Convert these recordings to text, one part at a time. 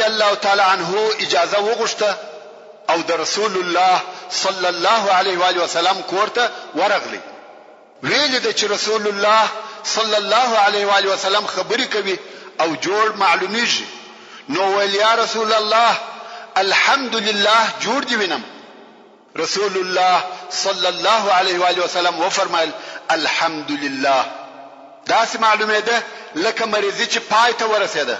الله تعالی عنه اجازه وغوښته او د رسول الله صلی الله علیه وآله وسلم کور ته ورغلی. ویې لیده چې رسول الله صلی الله علیه وآله وسلم خبرې کوي او جوړ معلومیږي، نو ویل یا رسول الله الحمدلله جوړ دې وینم. رسول الله صلی الله علیه وآله وسلم وفرمایل، الحمدلله. داسې معلومېده لکه مریضي چې پای ته ورسېده.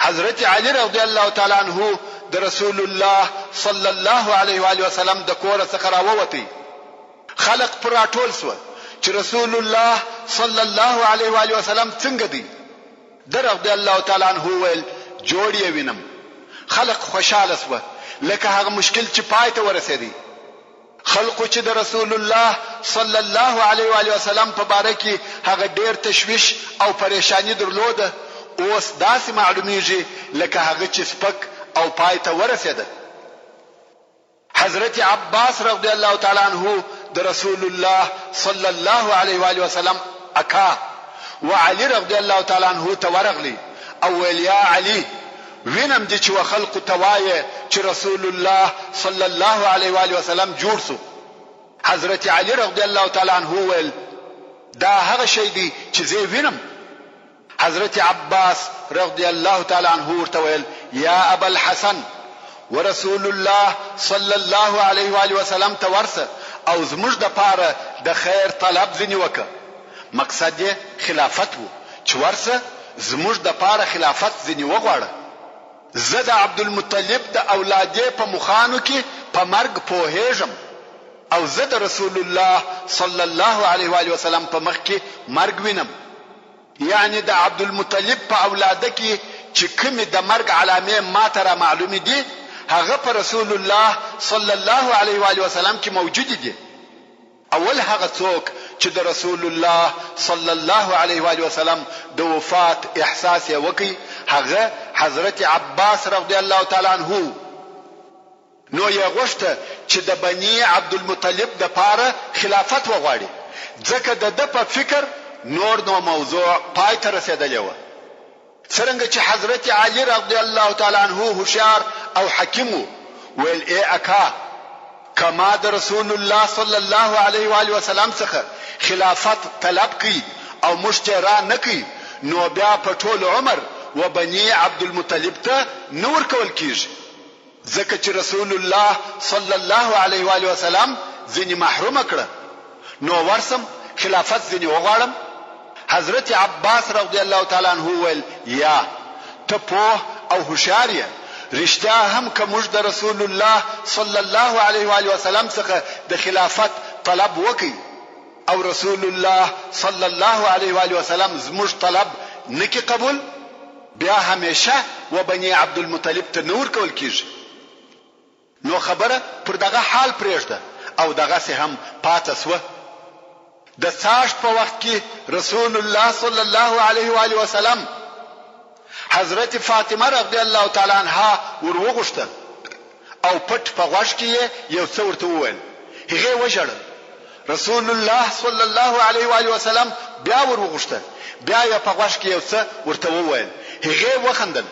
حضرت علی رضی الله تعالی عنه د رسول الله صلی الله علیه وآله وسلم د کوره څخه راووتی، خلق پر راټول شوه چې رسول الله صلی الله علیه وآله وسلم څنګه دی؟ ده رضی الله تعالی عنه وویل، جوړ یې وینم. خلق خوشحاله شوه لکه هغه مشکل چې پای ته ورسېدی. خلقو چې د رسول الله صلی الله علیه وآله وسلم په باره کې هغه ډېر تشویش او پریشاني درلوده، اوس داسې معلومیږي لکه هغه چې سپک او پای ته ورسېده. حضرت عباس رضی الله تعالی عنه د رسول الله صلی الله علیه وآله وسلم اکا و علی رضی الله تعالی عنه ته ورغلی او ویل، یا علی! وینم دې چې و خلقو ته وایې چې رسول الله صلی الله علیه وآله وسلم جوړ شو. حضرت علی رضی الله تعالی عنه وویل، دا هغه شی دی چې زه یې وینم. حضرت عباس رضی الله تعالی عنه ورته ویل، یا ابا الحسن! ورسول الله صلی الله علیه وآله وسلم ته ورسه او زموږ دپاره د خیر طلب ځینې وکړه، مقصد یې خلافت وو، چې ورسه زموږ دپاره خلافت ځینې وغواړه، زه د عبدالمطلب د اولادې په مخانو کې په مرګ پوهېږم او زه د رسول الله صلی الله علیه وآله وسلم په مخ کې مرګ وینم. یعنې د عبدالمطلب په اولاده کې چې کومې د مرګ علامې ماته را معلومې دي هغه په رسول الله صلی الله علیه وآله وسلم کې موجودې دي. اول هغه څوک چې د رسول الله صلی الله علیه وآله وسلم د وفات احساس یې وکړ هغه حضرت عباس رضی الله تعالی عنه وو. نو یې غوښته چې د بني عبدالمطلب د پاره خلافت وغواړي، ځکه د ده په فکر نور نو موضوع پای ته رسېدلې وه. څرنګه چې حضرت علي رضی الله تعالی عنه هوښیار او حکیم وو، ویل ای اکا! که ما د رسول الله صلی الله علیه وآله وسلم څخه خلافت طلب کړ او موږ ته را نه کړ، نو بیا په ټول عمر و بني عبدالمطلب ته نه ورکول کېږي. ځکه چې رسول الله صلی الله علیه وآله وسلم ځینې محروم کړه نو ورسم خلافت ځینې وغواړم؟ حضرت عباس رضی الله تعالی عنه وویل، یا، ته پوه او هوښیار یې، رښتیا هم که موږ د رسول الله صلی الله علیه وآله وسلم څخه د خلافت طلب وکړ او رسول الله صلی الله علیه وآله وسلم زموږ طلب نه کړي قبول، بیا همیشه و بنی عبدالمطلب ته نه ورکول کیږي نو خبره پر دغه حال پریږده او دغسې هم پاته شوه. د څاښت په وخت کې رسول الله صلی الله علیه و آله وسلم حضرت فاطمه رضی الله تعالی عنها ور وغوښته او پټ په غوږ کې یې یو څه ورته وویل، هغې وژړل، رسول الله صلی الله علیه و آله وسلم بیا ور وغوښته، بیا یې په غوږ کې یو څه ورته وویل، هغې وخندل.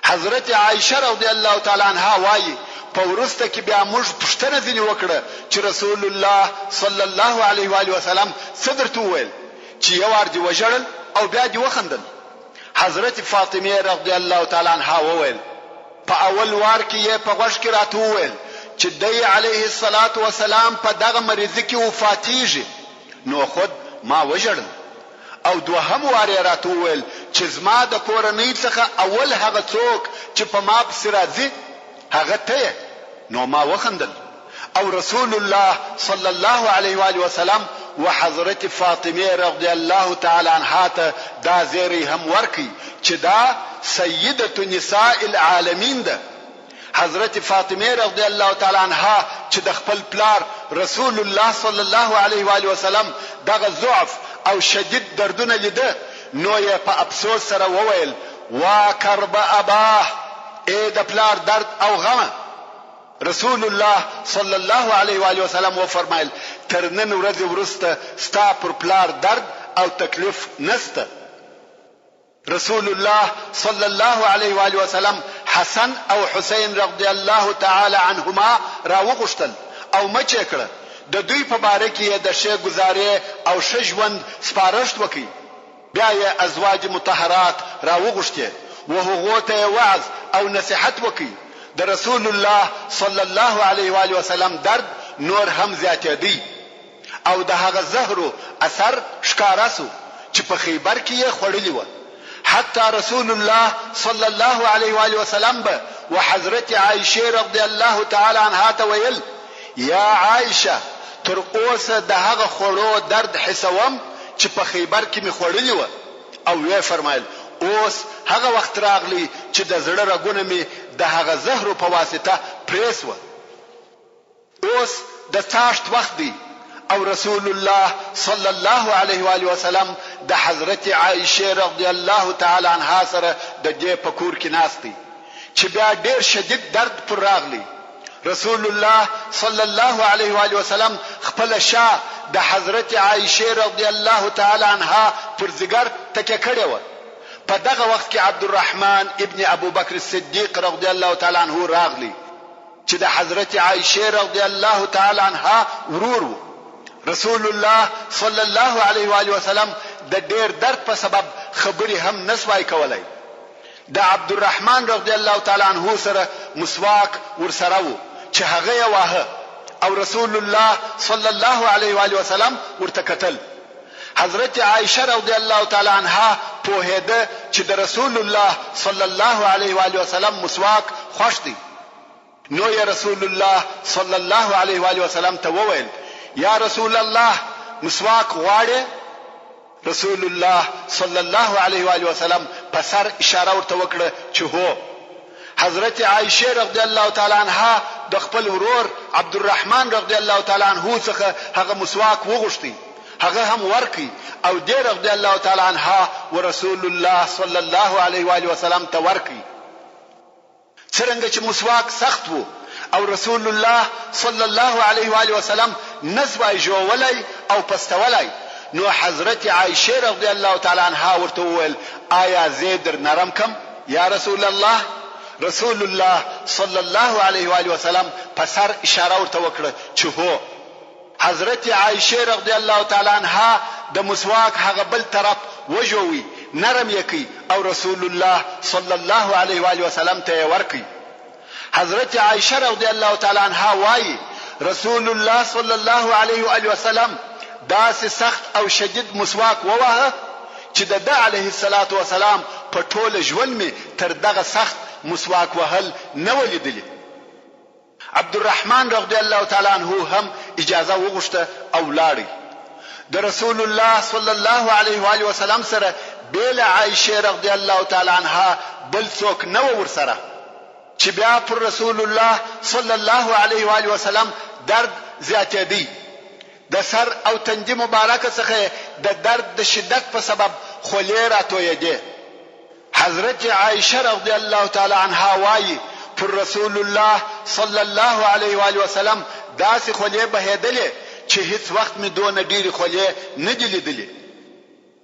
حضرت عائشه رضی الله تعالی عنها وایي، په وروسته کې بیا موږ پوښتنه ځینې وکړه چې رسول الله صلی الله علیه و آله وسلم څه درته وویل چې یو وار دې وژړل او بیا دې وخندل؟ حضرت فاطمې رضی الله تعالی عنها وویل، په اول وار کې یې په غوږ کې راته وویل چې دی علیه الصلوة والسلام په دغه مریضي کې وفاتیږي نو خود ما وژړل او دوهم وار یې راته وویل چې زما د کورنۍ څخه اول هغه څوک چې په ما پسې راځي هغه ته یې نو ما وخندل او رسول الله صلی الله علیه وآله وسلم و حضرت فاطمې رضی الله تعالی عنها ته دا زیری هم ورکړ چې دا سیدة نساء العالمین ده. حضرت فاطمې رضی الله تعالی عنها چې د خپل پلار رسول الله صلی الله علیه وآله وسلم دغه ضعف او شدید دردونه لیده نو یې په افسوس سره وویل، وا کرب اباه، ای د پلار درد او غمه! رسول الله صلی الله علیه وآله وسلم وفرمایل، تر نن ورځې وروسته ستا پر پلار درد او تکلیف نشته. رسول الله صلی الله علیه وآله وسلم حسن او حسین رضی الله تعالی عنهما راوغوښتل او مچ یې کړه، د دوی په باره کې یې د ښې ګزارې او ښه ژوند سپارښت وکړ، بیا یې ازواج مطهرات راوغوښتې و هغو ته یې وعظ او نصیحت وکړ، د رسول الله صلی الله علیه وآله وسلم درد نور هم زیاتېدی. او د هغه زهرو اثر ښکاره شو چې په خیبر کې یې خوړلي وه، حتی رسول الله صلی الله علیه وآله وسلم به و حضرت عائشې رضی الله تعالی عنها ته ویل، یا عائشه! تر اوسه د هغه خوړو درد حسوم چې په خیبر کې مې خوړلي وه، او ویې فرمایل، اوس هغه وخت راغلی چې د زړه رګونه مې د هغه زهرو په واسطه پرې شوه. اوس د څاښت وخت دی او رسول الله صلی الله علیه وآله وسلم د حضرت عائشې رضی الله تعالی عنها سره د دې په کور کې ناست دی چې بیا ډیر شدید درد پر راغلی. رسول الله صلی الله علیه وآله وسلم خپله شا د حضرت عائشې رضی الله تعالی عنها پر ځیګر تکیه کړې وه. په دغه وخت کې عبدالرحمن ابن ابوبکر الصدیق رضی الله تعالی عنه راغلی. چې د حضرت عائشې رضی الله تعالی عنها ورور وو. رسول الله صلی الله علیه وآله وسلم د ډېر درد په سبب خبرې هم نه شوای کولای. د عبدالرحمن رضی الله تعالی عنه سره مسواک ورسره وو چې هغه یې واهه او رسول الله صلی الله علیه وآله وسلم ورته کتل. حضرت عائشه رضی الله تعالی عنها پوهېده چې د رسول الله صلی الله علیه وآله وسلم مسواک خوښ دی. نو یې رسول الله صلی الله علیه وآله وسلم ته وویل، یا رسول الله! مسواک غواړې؟ رسول الله صلی الله علیه وآله وسلم په سر اشاره ورته وکړه چې هو. حضرت عائشې رضی الله تعالی عنها د خپل ورور عبدالرحمن رضی الله تعالی عنه څخه هغه مسواک وغوښتی، هغه هم ورکړ او دې رضی الله تعالی عنها ورسول الله صلی الله علیه وآله وسلم ته ورکړ. څرنګه چې مسواک سخت وو او رسول الله صلی الله علیه وآله وسلم نه سوای ژوولای او پستولای نو حضرت عائشې رضی الله تعالی عنها ورته وویل، آیا زه در نرم کم یا رسول الله؟ رسول الله صلی الله علیه وآله وسلم په سر اشاره ورته وکړه چې هو. حضرت عائشې رضی الله تعالی عنها د مسواک هغه بل طرف وژوی، نرم یې کړ او رسول الله صلی الله علیه وآله وسلم ته یې ورکړ. حضرت عائشه رضی الله تعالی عنها وايي، رسول الله صلی الله علیه وآله وسلم داسې سخت او شدید مسواک وواهه چې د ده علیه الصلوة والسلام په ټوله ژوند مې تر دغه سخت مسواک وهل نه وه لیدلي. عبدالرحمن رضی الله تعالی عنه هم اجازه وغوښته او لاړی. د رسول الله صلی الله علیه وآله وسلم سره بې له عائشې رضی الله تعالی عنها بل څوک نه وه ورسره چې بیا پر رسول الله صلی الله علیه وآله وسلم درد زیاتېدی د سر او تندي مبارک څخه یې د درد د شدت په سبب خولې راتویېدې. حضرت عائشه رضی الله تعالی عنها وايي، پر رسول الله صلی الله علیه وآله وسلم داسې خولې بهېدلې چې هیڅ وخت مې دونه ډېرې خولې نه دي لیدلې.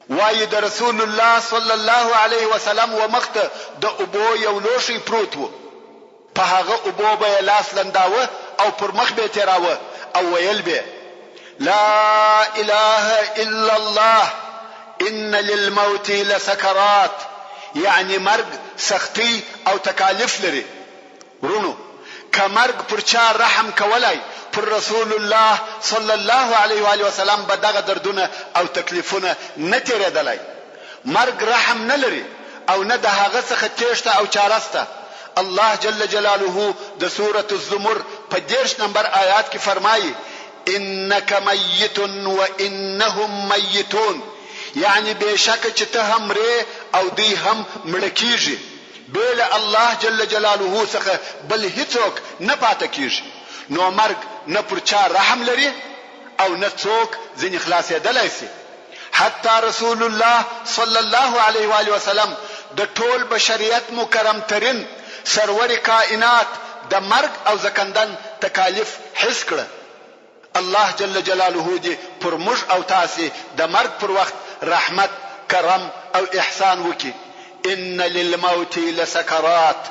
وايي، د رسول الله صلی الله علیه وسلم و مخ ته د اوبو یو لوښی پروت و، په هغه اوبو به یې لاس لنداوه او پر مخ به یې تېراوه او ویل به، لا اله الا الله ان للموت لسکرات یعنې مرګ سختۍ او تکالیف لري. وروڼو! که مرګ پر چا رحم کولای پر رسول الله صلی الله علیه وآله وسلم به دغه دردونه او تکلیفونه نه تېرېدلای. مرګ رحم نه لري او نه د هغه څخه تېښته او چاره شته. الله جل جلاله د سورة الزمر په 30 نمبر آیات کې فرمايي، انک میت و انهم میتون، یعنې بېشکه چې ته هم مرې او دوی هم مړه کېږي، بې له الله جل جلاله څخه بل هیڅوک نه پاته کېږي، نو مرګ نه پر چا رحم لري او نه څوک ځنې خلاصېدلای شي. حتی رسول الله صلی الله علیه وآله وسلم د ټول بشریت مکرم ترین سرور کائنات د مرګ او زکندن تکالیف حس کړه. الله جل جلاله دې پر موږ او تاسې د مرګ پر وخت رحمت، کرم او احسان وکړي. ان للموت لسکرات.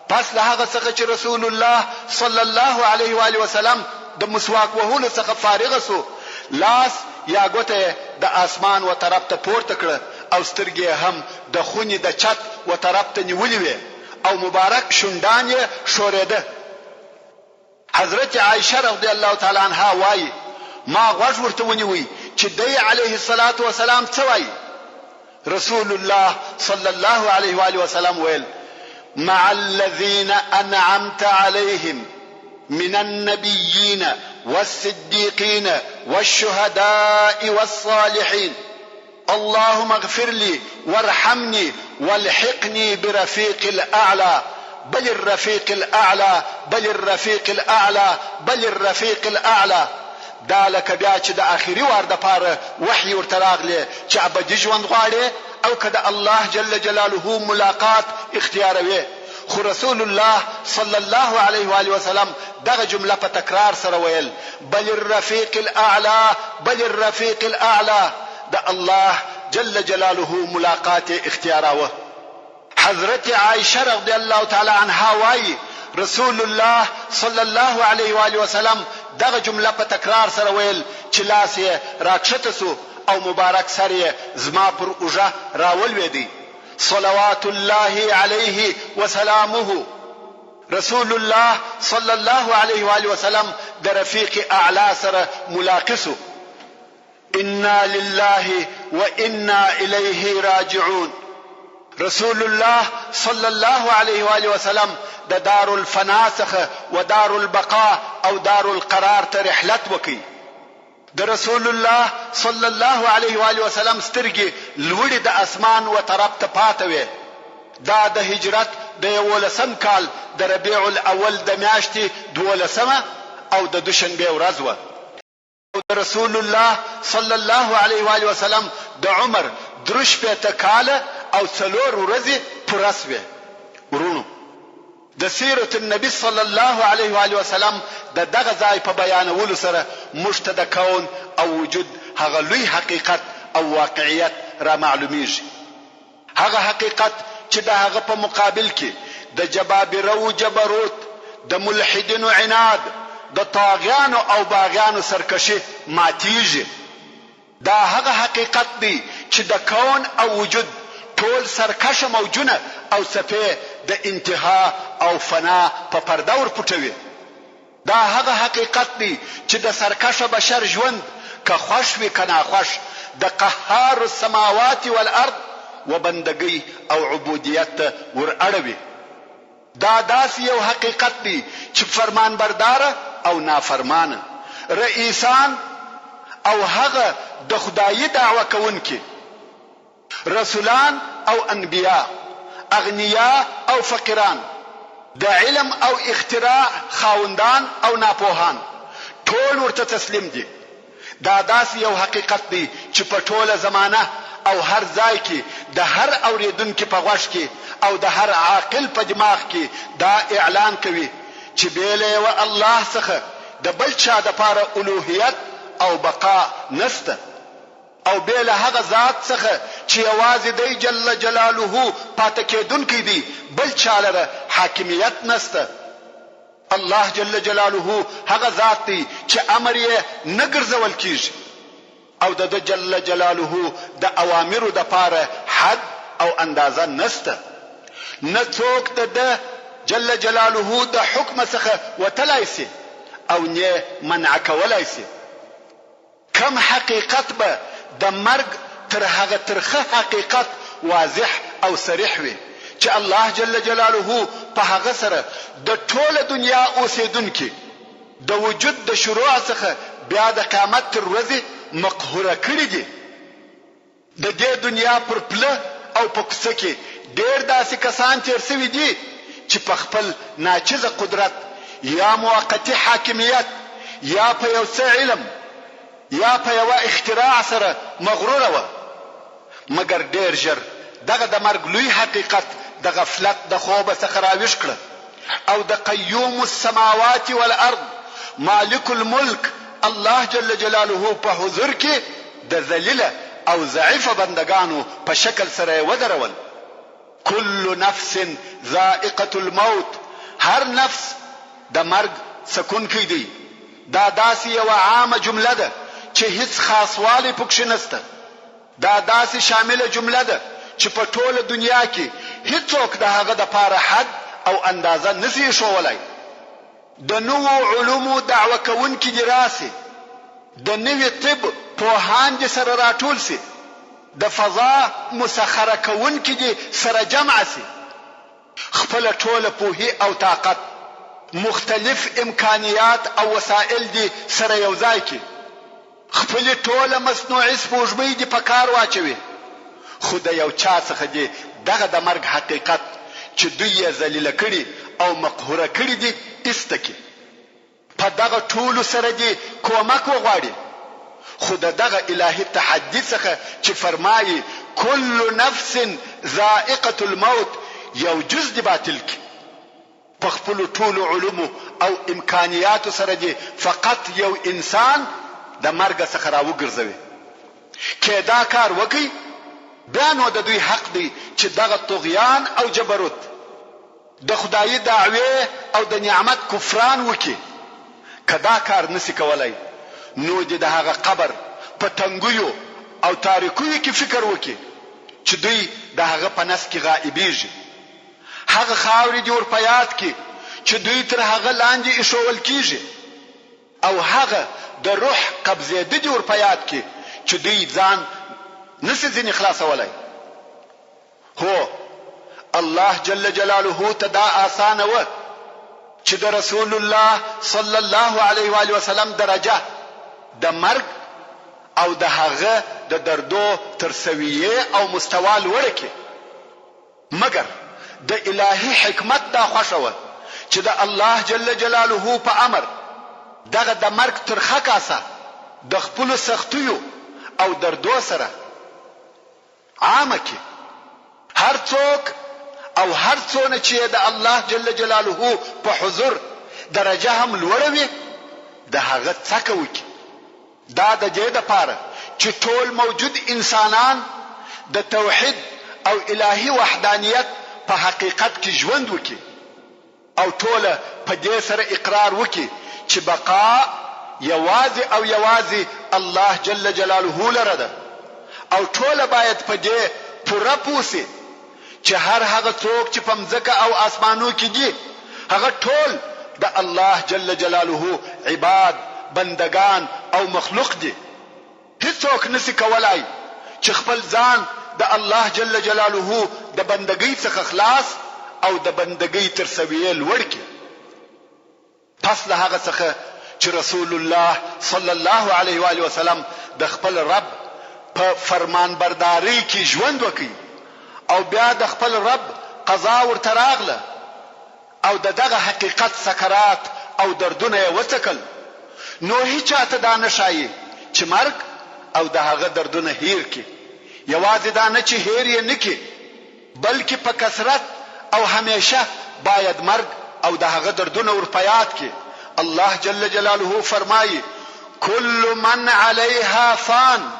پس له هغه څخه چې رسول الله صلی الله علیه و آله وسلم د مسواک وهلو څخه فارغ شو، لاس یا ګوته یې د آسمان و طرف ته پورته کړه او سترګې یې هم د خونې د چت و طرف ته نیولې وې او مبارک شونډان یې ښورېده. حضرت عائشه رضی الله تعالی عنها وايي، ما غوږ ورته ونیوی چې دی علیه الصلوة والسلام څه وايي؟ رسول الله صلی الله علیه وآله وسلم ویل، مع الذین انعمت علیهم من النبیین والصدیقین والشهداء والصالحین. اللهم اغفر لي وارحمني والحقني برفيق الاعلى بل الرفيق الاعلى بل الرفيق الاعلى بل الرفيق الاعلى دا لکه بیا چې د اخري وار دپاره وحي ورته راغلې چې ابدي ژوند غواړې او که د الله جل جلاله ملاقات اختیاروې خو رسول الله صلی الله علیه وآله وسلم دغه جمله په تکرار سره ویل بل الرفیق الاعلی بل الرفیق الاعلی د الله جل جلاله ملاقات یې اختیاراوه. حضرت عائشه رضی الله تعالی عنها وایي، رسول الله صلی الله علیه وآله وسلم دغه جمله په تکرار سره ویل چې لاس یې راکښته شو او مبارک سر یې زما پر اوږه راولوېدی صلوات الله علیه وسلامه. رسول الله صلی الله علیه وآله وسلم د رفیق اعلی سره ملاقي شو. انا لله وانا الیه راجعون رسول الله صلی الله علیه وآله وسلم د دار الفنا څخه و دار البقاء او دار القرار ته رحلت وکړ. د رسول الله صلی الله علیه وآله وسلم سترګې لوړې د اسمان و طرف ته پاته وې. دا د هجرت د یوولسم کال د ربیع الاول د میاشتې دوولسمه او د دوشنبې ورځ وه. او د رسول الله صلی الله علیه وآله وسلم د عمر 63 کاله او څلور ورځې پوره شوې. وروڼو! د سیرة النبي صلی الله علیه وآله وسلم د دغه ځای په بیانولو سره موږ ته د کون او وجود هغه لوی حقیقت او واقعیت رامعلومیږي، هغه حقیقت چې د هغه په مقابل کې د جبابره وو جبروت، د ملحدینو عناد، د طاغیانو او باغیانو سرکشي ماتیږي. دا هغه حقیقت دی چې د کون او وجود ټول سرکشه موجونه او څپې د انتها او فنا په پرده ورپټوي. دا هغه حقیقت دی چې د سرکشه بشر ژوند که خوښ وي که ناخوښ د قهار السماوات والارض و بندګۍ او عبودیت ته ور اړوي. دا داسې یو حقیقت دی چې فرمانبرداره او نافرمانه رئیسان او هغه د خدایي دعوه کوونکي رسولان او انبیا، اغنیا او فقیران، د علم او اختراع خاوندان او ناپوهان ټول ورته تسلیم دي. دا داسې یو حقیقت دی چې په ټوله زمانه او هر ځای کې د هر اورېدونکي په غوږ کې او د هر عاقل په دماغ کې دا اعلان کوي چې بې له یوه الله څخه د بل چا دپاره الوهیت او بقا نشته او بې له هغه ذات څخه چې یوازې دی جل جلاله پاتې کېدونکی دی بل چا لره حاکمیت نشته. الله جل جلاله هغه ذات دی چې امر یې نه ګرځول کیږي او د ده جل جلاله د اوامرو دپاره حد او اندازه نشته، نه څوک د ده جل جلاله د حکمه څخه وتلای شي او نۀ منع کولای شي. کوم حقیقت به د مرګ تر هغه ترخه حقیقت واضح او صریح وي چې الله جل جلاله په هغه سره د ټوله دنیا اوسیدونکي د وجود د شروع څخه بیا د قیامت تر ورځې مقهوره کړي دي؟ د دې دنیا پر پله او په کوڅه کې ډېر داسې کسان تېر شوي دي چې په خپل ناچیزه قدرت یا موقتي حاکمیت یا په یو څه علم یا په یوه اختراع سره مغروره وه، مګر ډېر ژر دغه د مرګ لوی حقیقت د غفلت د خوبه څخه راویښ کړه او د قیوم السماوات والارض مالک الملک الله جل جلاله په حضور کې د ذلیله او ضعیفه بندګانو په شکل سره یې ودرول. کل نفس ذائقة الموت، هر نفس د مرګ څکونکی دی، دا داسې یوه عامه جمله ده چې هیڅ خاصوالی پکښې نشته، دا داسې شامله جمله ده چې په ټوله دنیا کې هیڅوک د هغه دپاره حد او اندازه نشي ایښوولای. د نوو علومو دعوه کوونکي دې راشي، د نوي طب پوهان دې سره راټول شي، د فضا مسخره کوونکي دې سره جمع شي، خپله ټوله پوهي او طاقت، مختلف امکانیات او وسایل دې سره یو ځای کړي، خپلې ټوله مصنوعي سپوږمۍ دې په کار واچوي، خو د یو چا څخه دې دغه د مرګ حقیقت چې دوی یې ذلیله کړي او مقهوره کړي دي ایسته کړي. په دغه ټولو سره دې کومک وغواړي، خو د دغه الهي تحدي څخه چې فرمایي، کل نفس ذائقة الموت، یو جز دې باطل کړي. په خپلو ټولو علومو او امکانیاتو سره دې فقط یو انسان د مرګه څخه راوګرځوي. که دا کار وکړي بیا نو د دوی حق دی چې دغه طغیان او جبروت، د خدایي دعوې او د نعمت کفران وکړي. که دا کار نه شي کولای نو دې د هغه قبر په تنګیو او تاریکیو کې فکر وکړي چې دوی د هغه په نس کې غائبیږي. هغه خاورې دې ور په یاد کړي چې دوی تر هغه لاندې ایښوول کیږي او هغه د روح قبضېده دې ور په یاد کړي چې دوی ځان نه شي ځینې خلاصولای. هو! الله جل جلاله ته دا اسانه وه چې د رسول الله صلی الله علیه وآله وسلم درجه د مرګ او د هغه د دردو تر سویې او مستوا لوړه کړي. مګر د الهي حکمت دا خوښه وه چې د الله جل جلاله په امر دغه د مرګ ترخه کاسه د خپلو سختیو او دردو سره عامه کړي، هر څوک او هر څونه چې یې د الله جل جلاله په حضور درجه هم لوړه وي د هغه څکه وکړي. دا د دې لپاره چې ټول موجود انسانان د توحید او الهي وحدانیت په حقیقت کې ژوند وکړي او ټوله په دې سره اقرار وکړي چې بقاء یوازې او یوازې الله جل جلاله لره ده او ټوله باید په دې پوره پوه شي چې هر هغه څوک چې په مځکه او آسمانو کې دي هغه ټول د الله جل جلاله عباد، بندګان او مخلوق دي. هیڅوک نشي کولای چې خپل ځان د الله جل جلاله د بندګۍ څخه خلاص او د بندګۍ تر سویې لوړ کړي. پس له هغه څخه چې رسول الله صلی الله علیه وآله وسلم د خپل رب په فرمانبردارۍ کې ژوند وکړ او بیا د خپل رب قضا ورته راغله او د دغه حقیقت سکرات او دردونه یې وڅکل نو هیچا ته دا نه ښايي چې مرګ او د هغه دردونه هیر کړي، یوازې دا نه چې هیر یې نه کړي، بلکې په کثرت او همېشه باید مرګ او د هغه دردونه ور په یاد کړي، الله جل جلاله فرمايي، کل من علیها فان،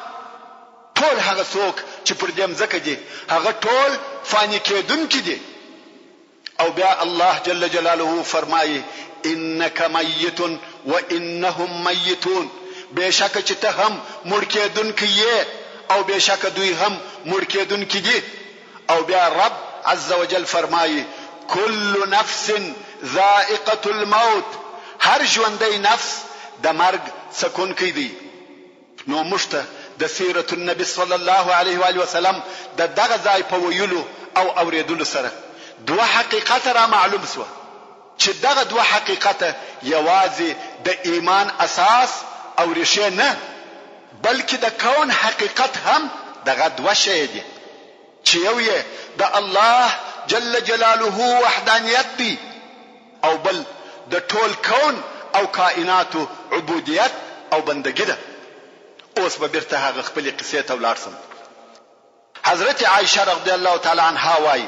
ټول هغه څوک چې پر دې مځکه دي هغه ټول فاني کېدونکي دي. او بیا الله جل جلاله فرمايي، انک میت و انهم میتون، بېشکه چې ته هم مړ کېدونکی یې او بېشکه دوی هم مړ کېدونکي دي. او بیا رب عزوجل فرمايي، کل نفس ذائقة الموت، هر ژوندی نفس د مرګ څکونکی دی. نو موږ ته د سیرة النبي صلی الله علیه وآله وسلم د دغه ځای په ویلو او اورېدلو سره دوه حقیقته را معلوم شوه چې دغه دوه حقیقته یوازې د ایمان اساس او ریښې نه بلکې د کون حقیقت هم دغه دوه شیه دي چې یو یې د الله جل جلاله وحدانیت دی او بل د ټول کون او کائناتو عبودیت او بندګي ده. اوس به بیرته هغه خپلې قصې ته ولاړ شم. حضرت عائشه رضی الله تعالی عنها وايي،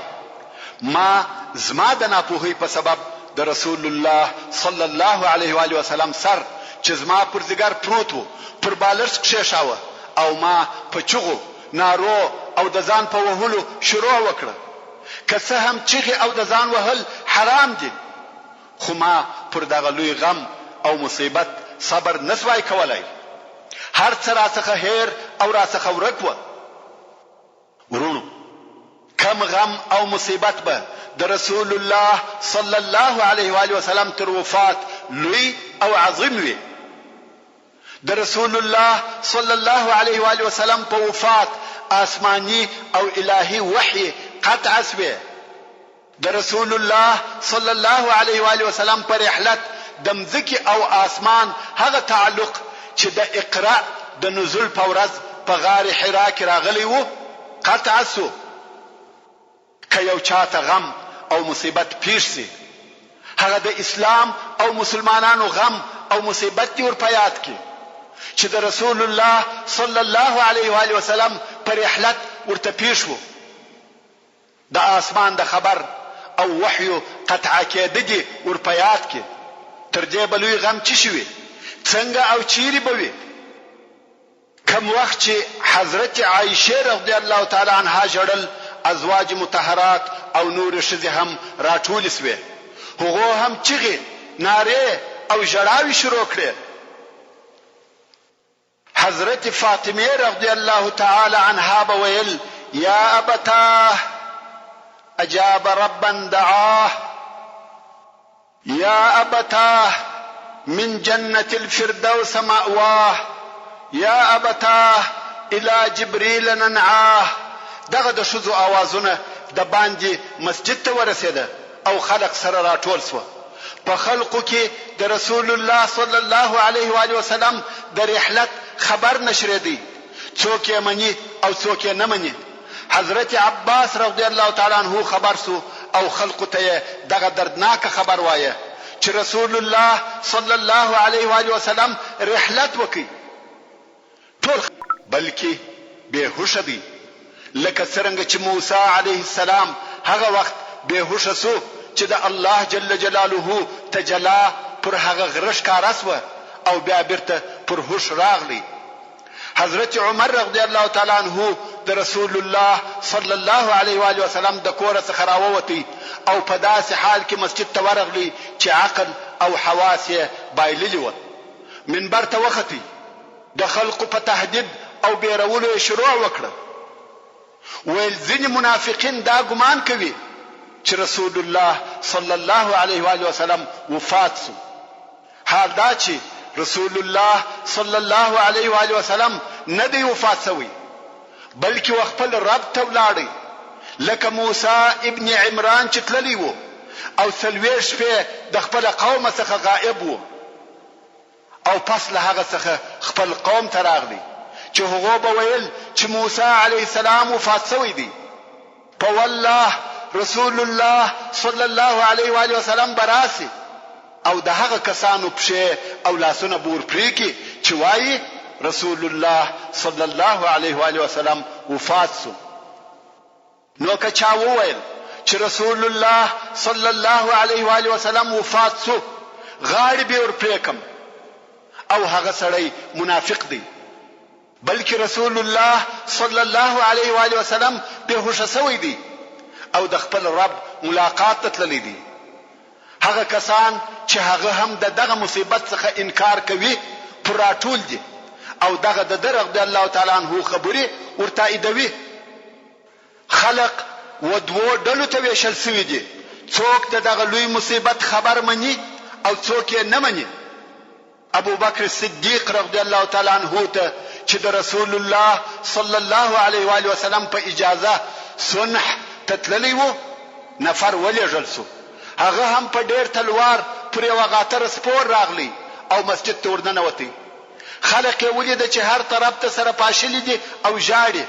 ما زما د ناپوهۍ په سبب د رسول الله صلی الله علیه وآله وسلم سر چې زما پر ځیګر پروت و، پر بالښت کښېښاوه او ما په چغو، نارو او د ځان په وهلو شروع وکړه. که څه هم چیغې او د ځان وهل حرام دي، خو ما پر دغه لوی غم او مصیبت صبر نه شوای کولای. هر څه راڅخه هېر او راڅخه ورک وه. وروڼو! کوم غم او مصیبت به د رسول الله صلی الله علیه وآله وسلم تر وفات لوی او عظیم وي؟ د رسول الله صلی الله علیه وآله وسلم په وفات آسماني او الهي وحي قطع شوې. د رسول الله صلی الله علیه وآله وسلم په رحلت د مځکې او آسمان هغه تعلق چې د اقرأ د نزول په ورځ په غار حراء کې راغلی وو، قطع شو. که یو چا ته غم او مصیبت پېښ شي، هغه د اسلام او مسلمانانو غم او مصیبت دې ور په یاد کړي چې د رسول الله صلی الله علیه وآله وسلم په رحلت ورته پېښ وو. د آسمان د خبر او وحیو قطعه کېده دې ور په یاد کړي. تر دې به لوی غم چه شي وي؟ څنګه او چېرې به وي؟ کوم وخت چې حضرت عائشې رضی الله تعالی عنها ژړل، ازواج مطهرات او نورې ښځې هم راټولې شوې، هغو هم چیغې، نارې او ژړاوې شروع کړې. حضرت فاطمې رضی الله تعالی عنها به ویل، یا ابتاه اجاب ربا دعاه. یا ابتاه من جنة الفردوس مأواه یا ابتاه الی جبریل ننعاه دغه د ښځو اوازونه د باندې مسجد ته ورسېده او خلق سره راټول شوه. په خلقو کې د رسول الله صلی الله علیه وآله وسلم د رحلت خبر نشرېدی، څوک یې مني او څوک یې نه مني. حضرت عباس رضی الله تعالی عنه خبر شو او خلقو ته یې دغه دردناکه خبر وایه چې رسول الله صلی الله علیه وآله وسلم رحلت وکړ. ټول بلکې بې هوښه دی لکه څرنګه چې موسی علیه السلام هغه وخت بې هوښه شو چې د الله جل جلاله تجلی پر هغه غره ښکاره شوه او بیا بیرته پر هوښ راغلی. حضرت عمر رضی الله تعالی عنه د رسول الله صلی الله علیه و آله وسلم د کوره څخه راووتی او په داسې حال کې مسجد ته ورغلی چې عقل او حواس یې بایللي وه. منبر ته وختی، د خلقو په تهدید او بیرولو یې شروع وکړه. ویل ځینې منافقین دا ګمان کوي چې رسول الله صلی الله علیه و آله وسلم وفات شو. حال دا چې رسول الله صلی الله علیه و آله وسلم نه دی وفات شوی بلکې و خپل رب ته ولاړی لکه موسی ابن عمران چې تللی وو او 40 شپې د خپل قوم څخه غائب وو او پس له هغه څخه خپل قوم ته راغلی چې هغو به ویل چې موسی علیه السلام وفات شوی دی. په والله رسول الله صلی الله علیه وآله وسلم به راشي او د هغه کسانو پښې او لاسونه به ور پرې کړي چې وايي رسول الله صلی الله علیه وآله وسلم وفات شو. نو که چا وویل چې رسول الله صلی الله علیه وآله وسلم وفات شو غاړې به ور پرې کړم او هغه سړی منافق دی. بلکې رسول الله صلی الله علیه وآله وسلم بې هوښه شوی دی او د خپل رب ملاقات ته تللی دی. هغه کسان چې هغه هم د دغه مصیبت څخه انکار کوي پر راټول دي او دغه د ده رضی الله تعالی عنه خبرې ور تائیدوي. خلق و دوو ډلو ته ویشل شوي دي، څوک د دغه لوی مصیبت خبر مني او څوک یې نه مني. ابوبکر صدیق رضی الله تعالی عنه ته چې د رسول الله صلی الله علیه و آله وسلم په اجازه سنح ته تللی وو، نفر ولېږل شو. هغه هم په ډېر تلوار پر یوه غاتره سپور راغلی او مسجد ته ورننوتی. خلق یې ولیده چې هر طرف ته سره پاشلي دي او ژاړي.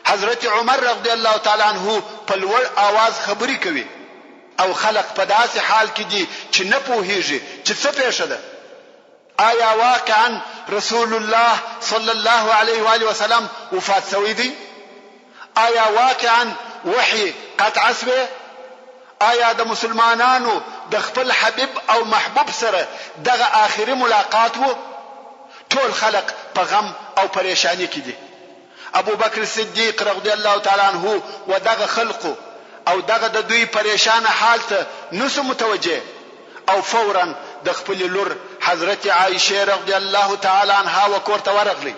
حضرت عمر رضی الله تعالی عنه په لوړ آواز خبرې کوي. او خلق په داسې حال کې دي چې نه پوهېږي چې څه پېښه ده؟ آیا واقعا رسول الله صلی الله علیه وآله وسلم وفات شوی دی؟ آیا واقعا وحی قطع شوې؟ آیا د مسلمانانو د خپل حبیب او محبوب سره دغه آخري ملاقات وو؟ ټول خلق په غم او پریشانی کې دي. ابوبکر صدیق رضی الله تعالی عنه و دغه خلقو او دغه د دوی پریشانه حال ته نه شو متوجه او فوراً د خپلې لور حضرت عائشې رضی الله تعالی عنها و کور ته ورغلی.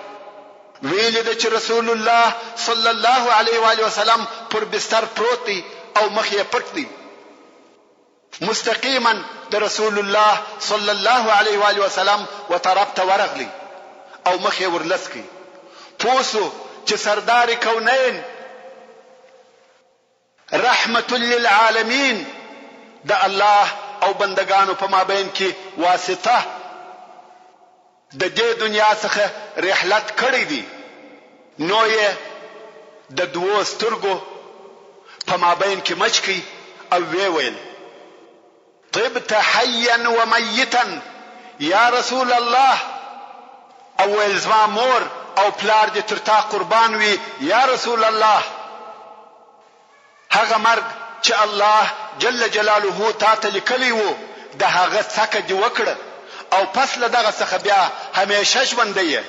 ویې لیده چې رسول الله صلی الله علیه وآله وسلم پر بستر پروت دی او مخ یې پټ دی. مستقیما د رسول الله صلی الله علیه وآله وسلم و طرف ته ورغلی او مخ یې ورلڅ کړ. پوه شو چې سردار کونین رحمة للعالمین د الله او بندګانو په مابین کې واسطه د دې دنیا څخه رحلت کړی دی، نو یې د دوو سترګو په مابین کې مچ کړ او ویې ویل، طبت حیا و میتا یا رسول الله او ویل زما مور او پلار دې تر تا قربان وي یا رسول الله هغه مرګ چې الله جل جلاله تا ته لیکلی وو د هغه څکه دې وکړه او پس له دغه څخه بیا همیشه ژوندی یې.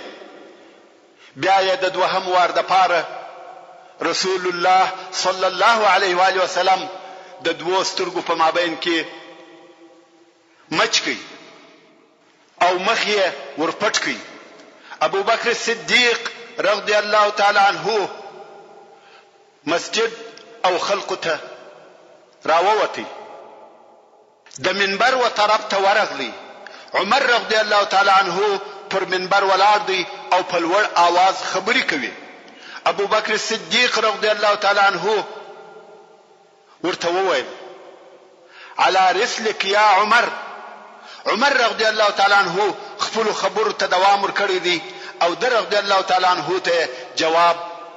بیا یې د دوهم وار دپاره رسول الله صلی الله علیه وآله وسلم د دوو سترګو په مابین کې مچ کړ او مخ یې ورپټ کړ. ابوبکر صدیق رضی الله تعالی عنه مسجد او خلقو ته راووتی. د منبر و طرف ته ورغلی، عمر رضی الله تعالی عنه پر منبر ولاړ دی او په لوړ آواز خبري کوي، ابوبکر صدیق رضی الله تعالی عنه ورته وویل، علی رسلک یا عمر، عمر رضی الله تعالی عنه خپلو خبرو ته دوام ورکړی دی او ده رضی الله تعالی عنه ته یې جواب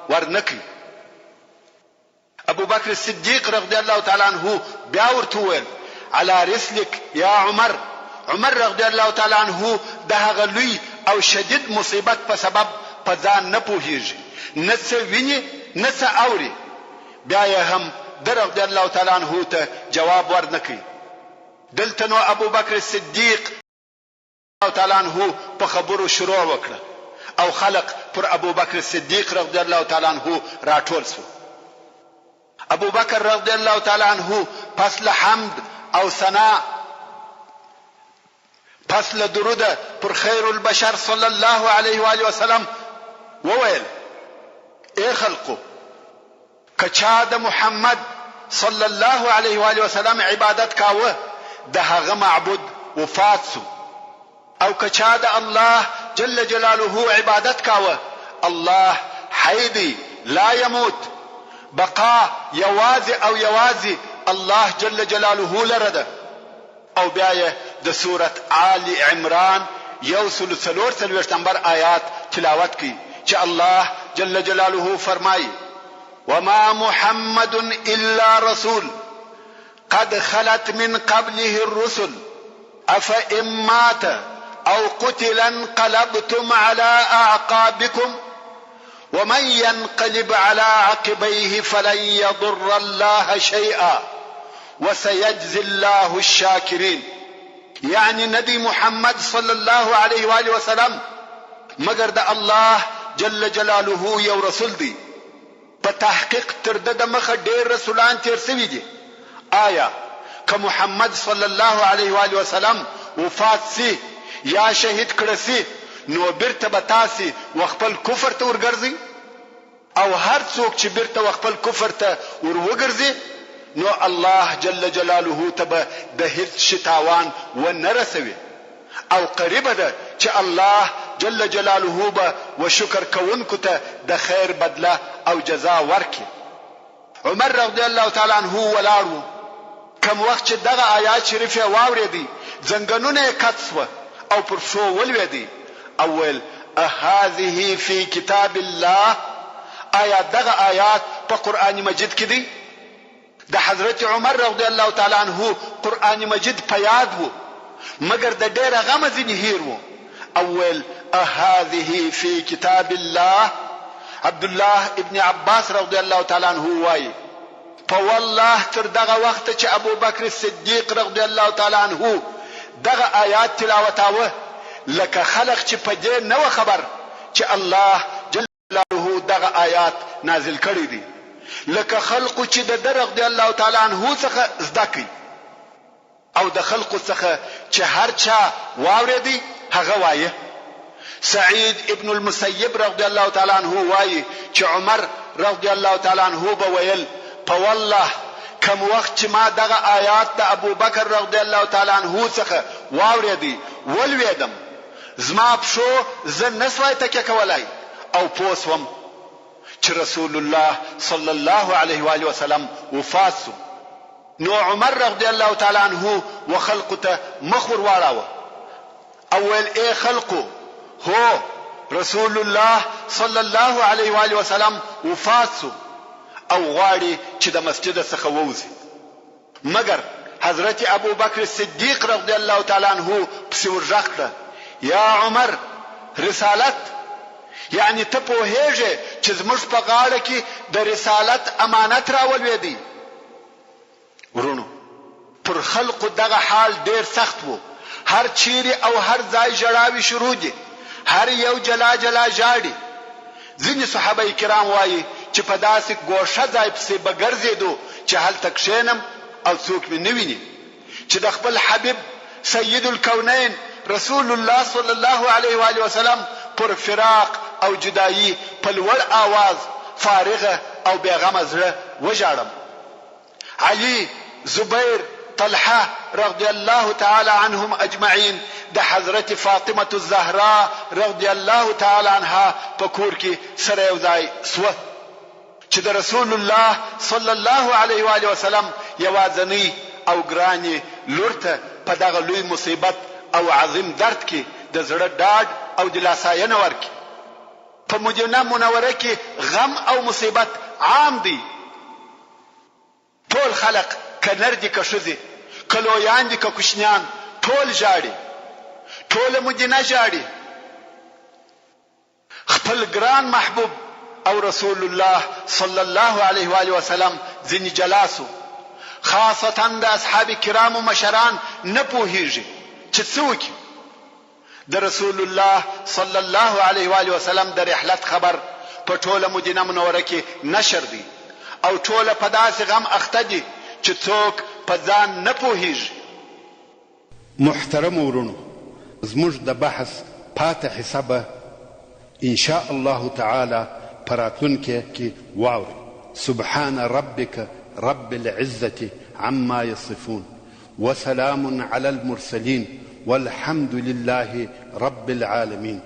ورنه کړ. ابوبکر صدیق رضی الله تعالی عنه بیا ورته وویل، علی رسلک یا عمر، عمر رضی الله تعالی عنه د هغه لوی او شدید مصیبت په سبب په ځان نه پوهیږي، نه څه ویني نه څه اوري، بیا یې هم ده رضی الله تعالی عنه ته جواب ورنه کړ. دلته نو ابوبکر صدیق. تعالی عنه په خبرو شروع وکړه او خلق پر ابوبکر صدیق رضی الله تعالی عنه راټول شو. ابوبکر رضی الله تعالی عنه پس له حمد او ثنا پس له دروده پر خیر البشر صلی الله علیه و آله وسلم وویل، ای خلقو! که چا د محمد صلی الله علیه و آله وسلم عبادت کاوه د هغه معبود وفات شو او که چا د الله جل جلاله عبادت کاوه الله حی دی لا یموت بقا یوازې او یوازې الله جل جلاله لره ده. او بیا یې د سورة آل عمران 144 نمبر آیات تلاوت کړ چې الله جل جلاله فرمایي، وما محمد الا رسول قد خلت من قبله الرسل افإن مات او قتل انقلبتم على اعقابكم ومن ينقلب على عقبيه فلن يضر الله شيئا وسيجزي الله الشاکرین یعنی نه دی محمد صلی الله علیه وآله وسلم مګر د الله جل جلاله یو رسول دی په تحقیق تر ده د مخه ډیر رسولان تیر شوي دي آیا که محمد صلی الله علیه وآله وسلم وفات شي یا شهید کړه شي نو بیرته به تاسې و خپل کفر ته ورګرځئ؟ او هر څوک چې بیرته و خپل کفر ته ور وګرځي نو الله جل جلاله ته به د هیڅ شي تاوان و نه رسوي او قریبه ده چې الله جل جلاله به و شکر کوونکو ته د خیر بدله او جزا ورکړي. عمر رضی الله تعالی عنه ولاړ وو، کوم وخت چې دغه آیات شریف یې واورېدی، ځنګنونه یې کت شوه او پر پښو ولوېدی او ویل، اهذه فی کتاب الله، آیا دغه آیات په قرآن مجید کې دی؟ د حضرت عمر رضی الله تعالی عنه قرآن مجید په یاد وو، مګر د ډېره غمه ځینې هېر وو او ویل، اهذه فی کتاب الله؟ عبدالله ابن عباس رضی الله تعالی عنه وايي، په والله تر دغه وخته چې ابوبکر صدیق رضی الله تعالی عنه دغه آیات تلاوتاوه لکه خلق چې په دې نه وه خبر چې الله جل جلاله دغه آیات نازل کړی دی. لکه خلقو چې د ده رضی الله تعالی عنه څخه زده کړ او د خلقو څخه چې هر چا واورېدی هغه وایه. سعید ابن المسیب رضی الله تعالی عنه وایي چې عمر رضی الله تعالی عنه به ویل، په والله کوم وخت چې ما دغه آیات د ابوبکر رضی الله تعالی عنه څخه واورېدی ولوېدم، زما پښو زه نه شوای تکیه کولای او پوه شوم چې رسول الله صلی الله علیه وآله وسلم وفات شو. نو عمر رضی الله تعالی عنه و خلقو ته مخ ور واړاوه او ویل، اې خلقو! هو، رسول الله صلی الله علیه وآله وسلم وفات شو او غواړي چې د مسجده څخه ووځي. مګر حضرت ابوبکر صدیق رضی الله تعالی عنه پسې ورږغ کړه، یا عمر! رسالت! یعنې ته پوهېږې چې زموږ په غاړه کې د رسالت امانت راولوېدی؟ وروڼو! پر خلقو دغه حال ډېر سخت وو، هر چېرې او هر ځای ژړاوې شروع دي، هر یو جلا جلا ژاړي. ځینې صحابه کرام وايي چې په داسې ګوښه ځای پسې به ګرځېدو چې هلته کښېنم او څوک مې نه ویني چې د خپل حبیب سید الکونین رسول الله صلی الله علیه وآله وسلم پر فراق او جدایي په لوړ آواز فارغه او بې غمه زړه وژاړم. علي، زبير، طلحه رضي الله تعالی عنهم اجمعين د حضرت فاطمة الزهراء رضي الله تعالی عنها په کور کې سره یو ځای شوه چې د رسول الله صلی الله علیه و آله وسلم یوازنۍ او ګرانې لور ته په دغه لوی مصیبت او عظیم درد کې د زړه ډاډ او دلاساینه ورکړي. په مدینه منوره کې غم او مصیبت عام دی. ټول خلق که نر دي که ښځې، که لویان دي که کوچنیان ټول ژاړي. ټوله مدینه ژاړي. خپل ګران محبوب او رسول الله صلی الله علیه وآله وسلم ځینې جلا شو. خاصتا د اصحاب کرامو مشران نه پوهیږي چې څه وکړي. د رسول الله صلی الله علیه وآله وسلم د رحلت خبر په ټوله مدینه منوره کې نشر دی او ټوله په داسې غم اخته دي چې څوک په ځان نه پوهیږي. محترمو وروڼو زموږ د بحث پاته حصه به ان شاء الله تعالی په راتلونکې کې واورئ. سبحان ربک رب العزة عما یصفون وسلام علی المرسلین والحمد لله رب العالمین.